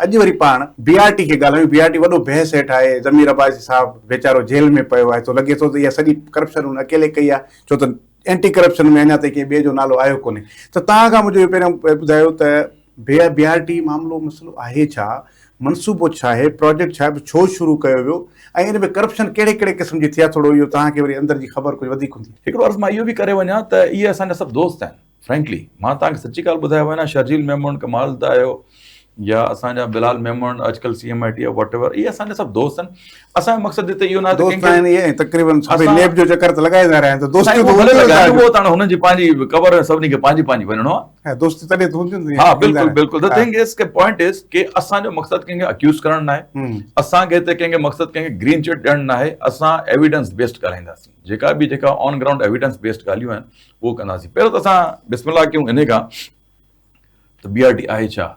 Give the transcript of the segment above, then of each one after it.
اڄ وري پاڻ بي آر ٽي کي ڳالهايون. بي آر ٽي وڏو بحث هيٺ آهي. ضمير عباسي صاحب ويچارو جيل ۾ پيو آهي. تو لڳي ٿو ته اها سڄي ڪرپشن هن اڪيلي ڪئي آهي ڇو ته اينٽي ڪرپشن ۾ اڃا تائين ڪنهن ٻئي جو نالو آيو ڪونهي. ته توهان کان منهنجو اهو پهريان ٻڌايو ته بي آر ٽي معاملو مسئلو آهي ڇا؟ منصوبو ڇا آهي؟ پراجيڪٽ ڇا آهي؟ ڇو شروع ڪيو ويو؟ ۽ ان ۾ ڪرپشن ڪهڙي ڪهڙي قسم جي ٿي آهي؟ ٿورو اهو توهان کي وري اندر جي خبر ڪجهه وڌيڪ هوندي. هڪڙو عرض مان اهو به ڪري وڃان ته اهي اسان جا سڀ دوست آهن. فرينڪلي مان توهان کي سچي ڳالهه ٻڌائي وڃان شرجيل ميمڻ ڪمال دايو يا اسان جا بلال ميمڻ اڄڪلهه C M I T what ever اهي اسان جا سڀ دوست آهن اسان جو مقصد هتي اهو نه آهي ته دوست آهن اهي تقريبن سڀ نيب جو چڪر ته لڳائي رهيا آهن ته دوستي ته ڀلي لڳائين اهو ته هنن جي پنهنجي قبر سڀني کي پنهنجي پنهنجي وڃڻو آهي دوستي تڏهن ته هونديون ها بلڪل بلڪل the thing از ڪي پوائنٽ از ڪي اسان جو مقصد ڪنهن کي اڪيوز ڪرڻ نه آهي اسان کي هتي ڪنهن کي مقصد ڪنهن کي گرين چٽ ڏيڻ نه آهي اسان ايويڊنس بيسڊ ڳالهائينداسين جيڪا به جيڪا آن گرائونڊ ايويڊنس بيسڊ ڳالهيون آهن اهو ڪنداسين. پهريون ته اسان بسم الله ڪيون انهي کان ته بي آر ٽي آهي ڇا؟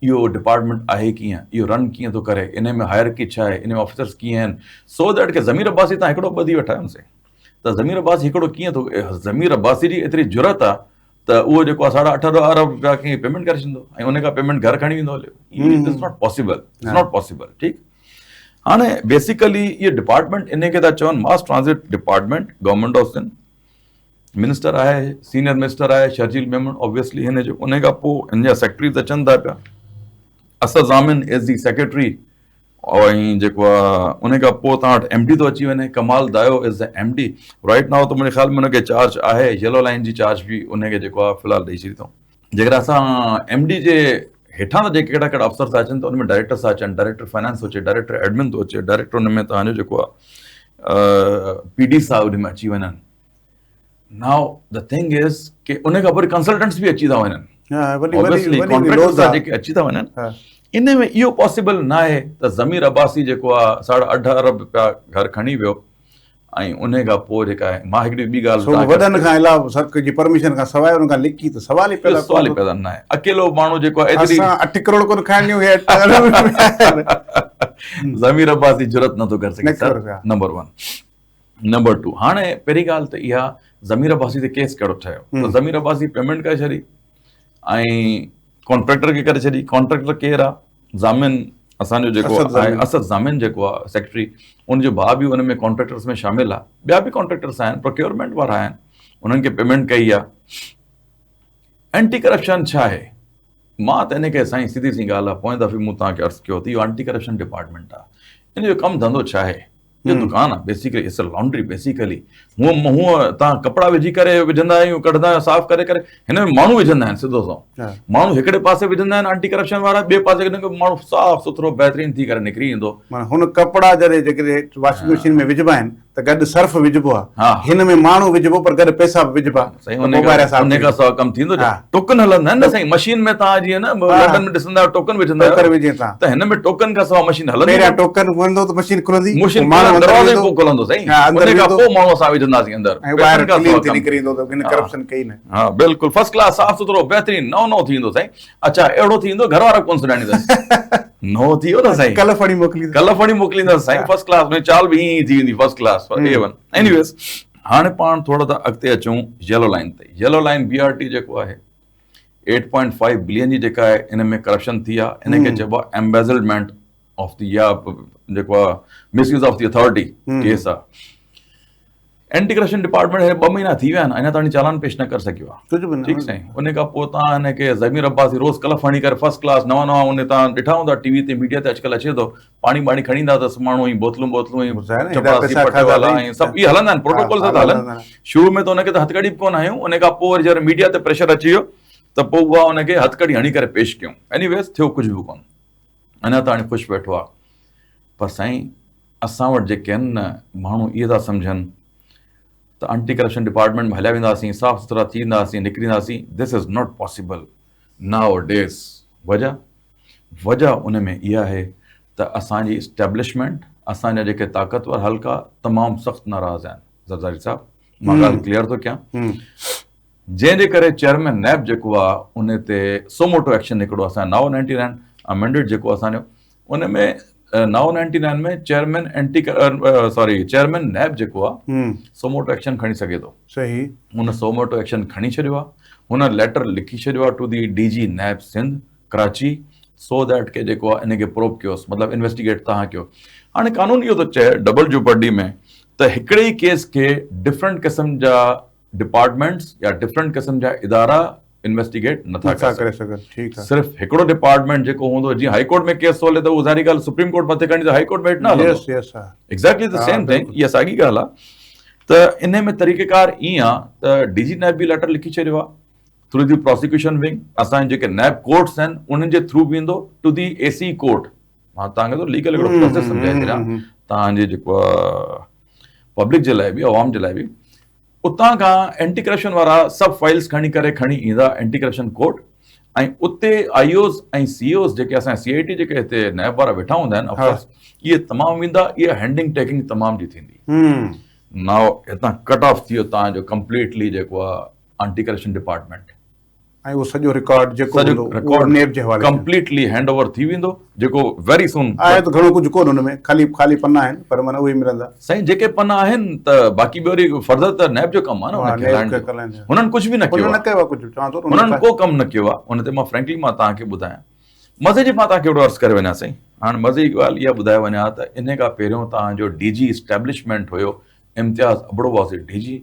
اهو ڊپارٽمينٽ آهي ڪيئن؟ اهو رن ڪيئن ٿو ڪري؟ انهي ۾ هائرڪي ڇا آهي؟ انهي ۾ آفيسرس ڪيئن آهن؟ سو that ڪي ضمير عباسي تان هڪڙو ٻڌي ويٺا آهيون سين ته ضمير عباسي هڪڙو ڪيئن ٿو ضمير عباسي جي ايتري جرئت آهي ته اهو جيڪو آهي ساڍا اٺ ارب رپيا ڪنهن کي پيمينٽ ڪري ڇڏيندو ۽ ان کان پيمينٽ گهر کڻي ويندو هليو. It is not possible. It's not possible. ٺيڪ هاڻي بيسيڪلي اهو ڊپارٽمينٽ انهي کي ٿا چون mass transit department government of Sindh. Minister آهي سينئر منسٽر آهي شرجيل ميمڻ آبويسلي هن جو ان کان پوء هن جا سيڪريٽريز اچن ٿا پيا اسد ضامن از the secretary ۽ جيڪو آهي ان کان پوء توهان وٽ ايم ڊي ٿو اچي وڃي Kamal Dayo is the M D right now ته منهنجي خيال ۾ هن کي چارج آهي يلو لائن جي چارج به ان کي جيڪو آهي في الحال ڏئي ڇڏي اٿئون جيڪڏهن اسان ايم ڊي جي هيٺان ته جيڪي ڪهڙا ڪهڙا افسر ٿا اچن ته ان ۾ ڊائريڪٽر ٿا اچن ڊائريڪٽر فائنانس ٿو اچي ڊائريڪٽر ايڊمن ٿو اچي ڊائريڪٽر ان ۾ توهان جو جيڪو آهي پي ڊي صاحب ان ۾ اچي وڃن ناو the thing از ڪي ان کان پوء ڪنسلٽنٽس به اچي ٿا وڃن جيڪي اچي ٿا وڃن ان ۾ اهو پاسيبل نه آهي ته ضمير عباسي جيڪو آهي ساڍا اٺ ارب رپيا گهر کڻي ويو ۽ انهي کان پوء جيڪا آهي مان هڪڙي ٻي ڳالهه سو وڏن کان علاوه سرڪ جي پرميشن کان سواء ان کان لڪي ته سوال ئي پيدا سوال ئي پيدا نه آهي اڪيلو ماڻهو جيڪو آهي ايتري اسان 8 ڪروڙ ڪون کائڻ ڏيون هي 8 ارب ضمير عباسي جرئت نه ٿو ڪري سگهي سر نمبر 1 نمبر 2 هاڻي پهرين ڳالهه ته اها ضمير عباسي تي ڪيس ڪهڙو ٺهيو ته ضمير عباسي پيمينٽ ڪري ڇڏي ۽ ڪانٽريڪٽر کي ڪري ڇڏي ڪانٽريڪٽر ڪير آ ضامن اسان جو جيڪو آهي اسد ضامن جيڪو آ سيڪريٽري ان جو ڀاء به ان ۾ ڪانٽريڪٽرس ۾ شامل آ ٻيا به ڪانٽريڪٽرس آهن پروڪيورمينٽ وارا آهن انهن کي پيمينٽ ڪئي آ اينٽي ڪرپشن ڇا آهي مان ته ان کي سائين سڌي سي ڳالهه آ پوئين دفعي مون توهان کي عرض ڪيو ته اهو اينٽي ڪرپشن ڊپارٽمينٽ آ ان جو ڪم ڌنڌو ڇا آهي اهو دڪان آ basically it's a laundry basically هونء هونء تان ڪپڙا وجهي ڪري وجهندا آهيون ڪڍندا آهيون صاف ڪري ڪري هن ۾ ماڻهو وجهندا آهن سڌو سنئون ماڻهو هڪڙي پاسي وجهندا آهن آنٽي ڪرپشن وارا ٻئي پاسي ماڻهو صاف سٿرو بهترين ٿي ڪري نڪري ايندو. معنيٰ هن ڪپڙا جڏهن جيڪڏهن واشنگ مشين ۾ وجهبا آهن ته گڏ سرف وجهبو آ هن ۾ ماڻهو وجهبو پر گڏ پئسا به وجهبا سائين ان کان ان کان سوا ڪم ٿيندو ڇا ٽوڪن هلندا آهن نه سائين مشين ۾ تان جيئن نه لنڊن ۾ ڏسندا آهيو ٽوڪن وجهندا آهيو ٽوڪن وجهين تان ته هن ۾ ٽوڪن کان سوا مشين هلندي پهريان ٽوڪن ويندو ته مشين کلندي مشين ماڻهو اندر دروازو ئي پوء کلندو سائين ان کان پوء ماڻهو اسان وجهنداسين اندر ۽ ٻاهر ڪلين ٿي نڪري ايندو ته هن ڪرپشن ڪئي نه ها بلڪل فرسٽ ڪلاس صاف سٿرو بهترين نئون نئون ٿي ويندو سائين اڇا اهڙو ٿي ويندو گهر وارا ڪون سڃاڻيندس نئون ٿي ويو نه سائين ڪلف هڻي موڪليندس ڪلف هڻي موڪليندس سائين فرسٽ ڪلاس ۾ چال به ائين ئي ٿي ويندي first class A one anyways هاڻي پاڻ ٿورو ٿا اڳتي اچون يلو لائن تي. Yellow line B R T جيڪو آهي ايٽ پوائنٽ فائيو بلين جي جيڪا آهي ان ۾ ڪرپشن ٿي آهي ان کي چئبو آهي ايمبيزلمينٽ آف the يا جيڪو آهي misuse of the authority case آهي. اينٽي ڪرپشن ڊپارٽمينٽ کي ٻه مهينا ٿي ويا آهن اڃا تائين چالان پيش نه ڪري سگهيو آهي. ٺيڪ سائين ان کان پوء تان هن کي ضمير عباسي روز ڪلف هڻي ڪري فرسٽ ڪلاس نوان نوان ان تان ڏٺا هوندا ٽي وي تي ميڊيا تي اڄڪلهه اچي ٿو پاڻي ٻاڻي کڻي ايندا اٿس ماڻهو ۽ بوتلون بوتلون ۽ چپڙاسي پٽيوالا ۽ سڀ اهي هلندا آهن پروٽوڪول سان ٿا هلن شروع ۾ ته ان کي ته هٿڪڙي به ڪونه هنيون ان کان پوء وري جڏهن ميڊيا تي پريشر اچي ويو ته پوء اها ان کي هٿڪڙي هڻي ڪري پيش ڪيون ايني ويز ٿيو ڪجهه به ڪونه اڃا تاڻي خوش ويٺو آهي پر سائين اسان وٽ جيڪي آهن نه ماڻهو اهي ٿا سمجهن ته انٽي ڪرپشن ڊپارٽمينٽ ۾ هليا وينداسين صاف سٿرا ٿي وينداسين نڪري اينداسين this is not possible nowadays وجه وجه ان ۾ اها آهي ته اسان جي اسٽيبلشمينٽ، اسان جا جيڪي طاقتور حلقا تمام سخت ناراض آهن. زرداري صاحب مان ڳالهه ڪليئر ٿو ڪيان. جنهن جي ڪري چيئرمين نيب جيڪو آهي ان تي سوموٽو ايڪشن هڪڙو اسان نائو نائنٽي نائن امينڊيڊ جيڪو اسان جو ان ۾ نائو ninety nine ۾ chairman anti sorry chairman NAB جيڪو آهي سوموٽو ايڪشن کڻي سگهي ٿو. صحيح. هن سوموٽو ايڪشن کڻي ڇڏيو آهي. هن ليٽر لکي ڇڏيو آهي to the D G NAB Sindh Karachi so that ڪي جيڪو آهي ان کي پروب ڪيوس مطلب انويسٽيگيٽ توهان ڪيو. هاڻي قانون اهو ٿو چئي ڊبل جوپرڊي ۾ ته هڪڙي ئي ڪيس کي ڊفرنٽ قسم جا ڊپارٽمينٽس يا ڊفرنٽ قسم جا ادارا انويسٽيگيٽ نٿا ڪري سگهن. ٺيڪ آهي. صرف هڪڙو ڊپارٽمينٽ جيڪو هوندو جيئن هائي ڪورٽ ۾ ڪيس ٿو هلي ته اهو ظاهري ڳالهه سپريم ڪورٽ مٿي کڻي ته هائي ڪورٽ ۾ هيٺ نه هلندو. يس يس ها. ايگزيڪٽلي the same thing اها ساڳي ڳالهه آهي ته انهي ۾ طريقيڪار ائين آهي ته ڊي جي نيب به ليٽر لکي ڇڏيو آهي ٿرو the prosecution wing اسان جي جيڪي نيب ڪورٽس آهن انهن جي ٿرو ويندو to the A C court. مان توهان کي ٿو ليگل هڪڙو پروسيس سمجهائي ڇڏيان توهان جي جيڪو پبلڪ جي لاء به عوام جي لاء به اتان کان اينٽي ڪرپشن وارا سڀ فائلز کڻي ڪري کڻي ايندا اينٽي ڪرپشن ڪورٽ ۽ اتي آئي اوز ۽ سي اوز جيڪي اسان سي I ٽي جيڪي هتي نيب وارا ويٺا هوندا آهن افسرس اهي تمام ويندا اها هينڊنگ ٽيڪنگ تمام جي ٿيندي ناو هتان ڪٽ آف ٿي ويو تان جو ڪمپليٽلي جيڪو آهي آنٽي ڪرپشن ڊپارٽمينٽ ۽ اهو سڄو رڪارڊ جيڪو هوندو اهو نيب جي حوالي ڪمپليٽلي هينڊ اوور ٿي ويندو جيڪو ويري سون آهي ته گهڻو ڪجهه ڪونه ان ۾ خالي خالي پنا آهن پر معنيٰ اهي ملندا. سائين جيڪي پنا آهن ته باقي ٻيو وري فرض ته نيب جو ڪم آهي نه ان کي هلائڻ جو هنن ڪجهه به نه ڪيو آهي ڪيو آهي ڪجهه چوان ٿو هنن ڪو ڪم نه ڪيو آهي ان تي مان فرينڪلي مان توهان کي ٻڌايان مزي جي مان توهان کي هڪڙو عرض ڪري وڃان سائين هاڻ مزي جي ڳالهه اها ٻڌائي وڃان ته انهي کان پهريون توهان جو ڊي جي establishment have Imtiaz Abro was the D جي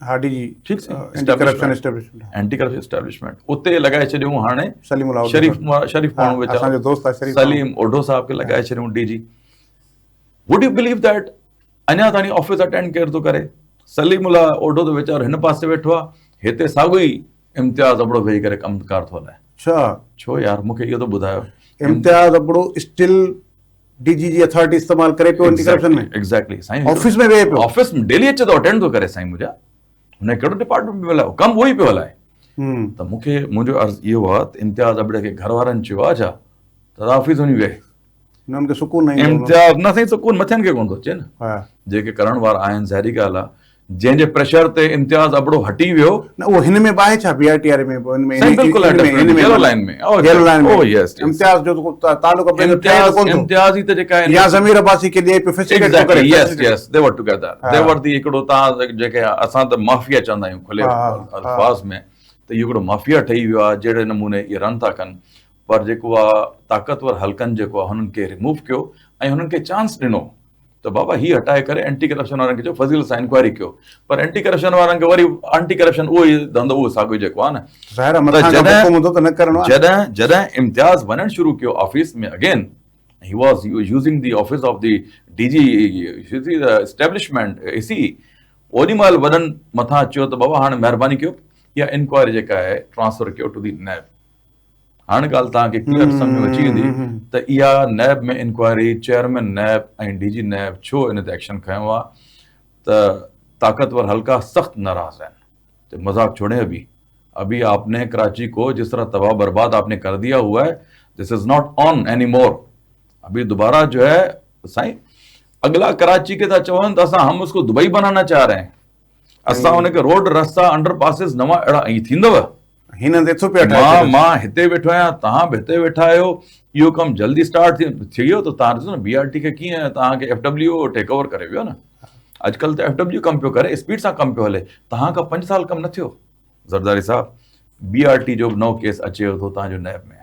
ها ڊي جي ٺيڪ سائين anti corruption establishment anti corruption establishment اتي لڳائي ڇڏيون هاڻي سليم الله شريف شريف ماڻهو ويچارو اسان جو دوست آهي شريف سليم اوڍو صاحب کي لڳائي ڇڏيون D G would you believe that اڃا تائين آفيس اٽينڊ ڪير ٿو ڪري سليم الله اوڍو ته ويچارو هن پاسي ويٺو آهي هتي ساڳو ئي امتياز ابڙو ويهي ڪري ڪم ڪار ٿو هلائي اڇا ڇو يار مونکي اهو ته ٻڌايو امتياز ابڙو اسٽل ڊي جي جي اٿارٽي استعمال ڪري پيو اينٽي ڪرپشن ۾ ايگزيڪٽلي سائين آفيس ۾ ويهي پيو آفيس ۾ ڊيلي اچي ٿو اٽينڊ ٿو ڪري سائين منهنجا هن ڪهڙو ڊپارٽمينٽ پيو هلائي ڪم اهو ئي پيو هلائي ته مونکي منهنجو عرض اهو آهي ته امتياز ابڙي کي گهر وارن چيو آهي ڇا ته آفيس وڃي ويهي نه ان کي سڪون نه ايندو امتياز نه سائين سڪون مٿين کي ڪونه ٿو اچي نه جيڪي ڪرڻ وارا آهن ظاهري ڳالهه آهي جنهن جي پريشر تي امتياز ابڙو هٽي ويو. نه اهو هن ۾ به آهي ڇا بي آر ٽي واري ۾ به ان ۾ سائين بلڪل آهي different yellow line ۾ yellow line ۾ yes Imtiaz جو ته تعلق ابڙي جو ٺهي ته ڪونه ٿو امتياز ئي ته جيڪا آهي يا ضمير عباسي کي ڏئي پيو فيسيليٽ ٿو ڪري yes yes they were together they were the هڪڙو تان جيڪي اسان ته مافيا چوندا آهيون کلي الفاظ ۾ ته اهو هڪڙو مافيا ٺهي ويو آهي جهڙي نموني اهي رن ٿا ڪن پر جيڪو آهي طاقتور حلقن جيڪو آهي هنن کي ريموو ڪيو ۽ هنن کي چانس ڏنو ته بابا هي هٽائي ڪري اينٽي ڪرپشن وارن کي چيو فضيل سان انڪوائري ڪيو پر اينٽي ڪرپشن وارن کي وري اينٽي ڪرپشن اهو ئي ڌنڌو اهو ساڳيو جيڪو آهي نه ظاهر آهي مٿان کان حڪم هوندو ته نه ڪرڻو آهي جڏهن جڏهن امتياز وڃڻ شروع ڪيو office ۾ again he was using the office of the D G establishment A C اوڏي مهل وڏن مٿان چيو ته بابا هاڻي مهرباني ڪيو اها انڪوائري جيڪا آهي ٽرانسفر ڪيو ٽو the NAB هاڻ ڳالهه توهان کي ڪليئر سمجهه ۾ اچي ويندي ته اها NAB ۾ inquiry chairman NAB ۽ D جي نيب ڇو ان تي ايڪشن کنيو آهي ته طاقتور حلقا سخت ناراض آهن ته مذاق ڇوڙين ابي ابي آپ ني ڪراچي کو جس طرح تباهه برباد آپ ني ڪر ديا هوا هي this is not on any more ابي دوباره جو هي سائين اڳلا ڪراچي کي ٿا چون ته اسان هم اس کو دبئي بنانا چاهه رهي هين اسان ان کي روڊ رستا انڊر پاسز نوان اهڙا ائين ٿيندو هن هنڌ اٿو پيا ٺاهي مان مان هتي ويٺو آهيان توهان به هتي ويٺا آهيو اهو ڪم جلدي اسٽارٽ ٿي ويو ته توهان ڏسو نه بي آر ٽي کي ڪيئن توهان کي ايف ڊبليو ٽيڪ اوور ڪري ويو نه اڄڪلهه ته ايف ڊبليو ڪم پيو ڪري اسپيڊ سان ڪم پيو هلي توهان کان 5 سال ڪم نه ٿيو زرداري صاحب بي آر ٽي جو به نئون ڪيس اچي ٿو توهان جو نيب ۾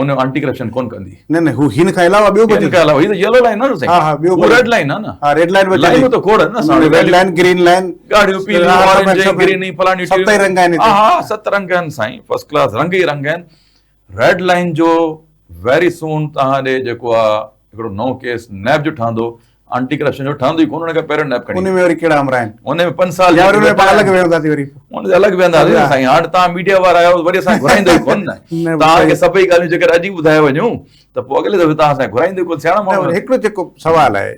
ان آنٽي ڪرپشن ڪون ڪندي. نه نه هو هن کان علاوه ٻيو به هن کان علاوه هي ته يلو لائين آ نه سائين. ها ها ٻيو به ريڊ لائين آ نه. ها ريڊ لائين به لائين ته کوڙ آهن نه ساڻ ريڊ لائين گرين لائين ڳاڙهيون پيليون اورينج ۽ گرين ۽ فلاڻيون ست ئي رنگ آهن ها ها ست رنگ آهن سائين فرسٽ ڪلاس رنگ ئي رنگ آهن ريڊ لائين جو ويري سون توهان ڏي جيڪو آ هڪڙو نئون ڪيس نيب جو ٺهندو آنٽي ڪرپشن جو ٺهندو ئي ڪونه ان کان پهريون نيب کڻي ان ۾ وري ڪهڙا همراهه آهن ان ۾ 5 سال يا وري ان ۾ پاڻ الڳ ويهنداسين وري ان تي الڳ ويهنداسين سائين هاڻ توهان ميڊيا وارا آهيو وري اسان گهرائيندو ئي ڪونه نه توهان کي سڀئي ڳالهيون جيڪر اڄ ئي ٻڌائي وڃون ته پوء اڳلي دفعي توهان اسان کي گهرائيندو ئي ڪونه سياڻا ماڻهو هڪڙو جيڪو سوال آهي